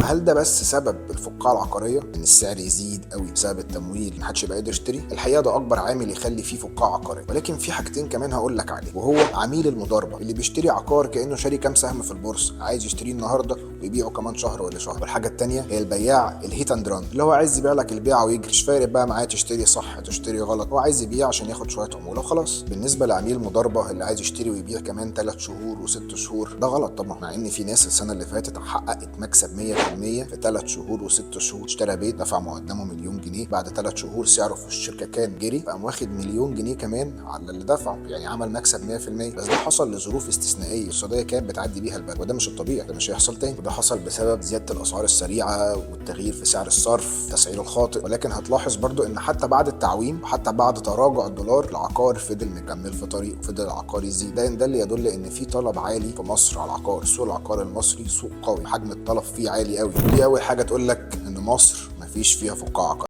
فهل ده بس سبب الفقاعه العقاريه، ان السعر يزيد قوي بسبب التمويل محدش يبقى قادر يشتري؟ الحقيقة ده اكبر عامل يخلي فيه فقاعة عقاريه، ولكن في حاجتين كمان هقول لك عليه، وهو عميل المضاربة اللي بيشتري عقار كانه شاري كام سهم في البورصه، عايز يشتريه النهارده ويبيعه كمان شهر ولا شهر. والحاجة الثانية هي البياع ال hit and run، اللي هو عايز يبيع لك البيعة ويجري، مش فارق بقى معاه تشتري صح تشتري غلط، هو عايز يبيع عشان ياخد شوية عمولة وخلاص. بالنسبة لعميل المضاربة اللي عايز يشتري ويبيع كمان 3 شهور و6 شهور، ده غلط طبعا، مع ان في ناس السنة اللي فاتت حققت مكسب 100% في 3 شهور و6 شهور. اشترى بيت دفع مقدمه مليون جنيه، بعد 3 شهور سعره في الشركة كان جري، فقام واخد مليون جنيه كمان على اللي دفعه، يعني عمل مكسب 100%. بس ده حصل لظروف استثنائيه، السعودية كانت بتعدي بيها البلد، وده مش الطبيعي، ده مش هيحصل تاني. وده حصل بسبب زيادة الاسعار السريعة والتغيير في سعر الصرف، التسعير الخاطئ. ولكن هتلاحظ برضو ان حتى بعد التعويم وحتى بعد تراجع الدولار، العقار فضل مكمل في طريقه، فضل العقار يزيد. ده اللي يدل ان في طلب عالي في مصر على العقار. سوق العقار المصري سوق قوي، حجم الطلب فيه عالي قوي. دي اول حاجة تقول لك ان مصر مفيش فيها فقاعة عقارية.